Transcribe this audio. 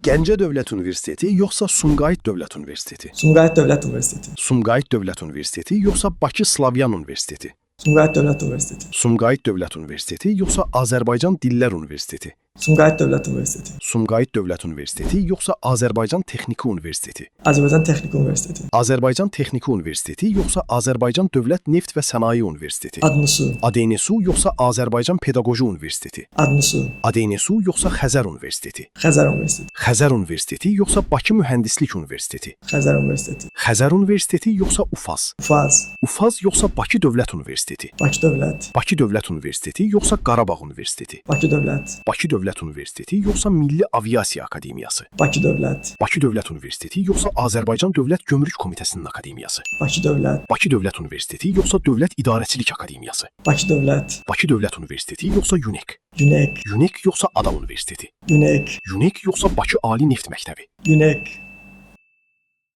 Gəncə Dövlət Universiteti yoxsa Sumqayıt Dövlət Universiteti? Sumqayıt Dövlət Universiteti. Sumqayıt Dövlət Universiteti yoxsa Bakı Slavyan Universiteti? Sumqayıt Dövlət Universiteti. Sumqayıt Dövlət Universiteti yoxsa Azərbaycan Dillər Universiteti? Sumqayıt Dövlət Universiteti. Sumqayıt Dövlət Universiteti yoxsa Azərbaycan Texniki Universiteti? Azərbaycan Texniki Universiteti. Azərbaycan Texniki Universiteti yoxsa Azərbaycan Dövlət Neft və Sənaye Universiteti? ADNSU. ADNSU yoxsa Azərbaycan Pedaqoji Universiteti? ADNSU. ADNSU yoxsa Xəzər Universiteti? Xəzər Universiteti. Xəzər Universiteti yoxsa Bakı Mühəndislik Universiteti? Xəzər Universiteti. Xəzər Universiteti yoxsa UFAZ? UFAZ. UFAZ yoxsa Bakı Dövlət Universiteti? Bakı Dövlət. Bakı Dövlət Universiteti yoxsa Qarabağ Universiteti? Bakı Dövlət. Bakı Dövlət Universiteti yoxsa Milli Aviasiya Akademiyası? Bakı Dövlət. Bakı Dövlət Universiteti yoxsa Azərbaycan Dövlət Gömrük Komitəsinin Akademiyası? Bakı Dövlət. Bakı Dövlət Universiteti yoxsa Dövlət İdarəçilik Akademiyası? Bakı Dövlət. Bakı Dövlət Universiteti yoxsa UNEC? UNEC. UNEC yoxsa Ada Universiteti? UNEC. UNEC yoxsa Bakı Ali Neft Məktəbi? UNEC.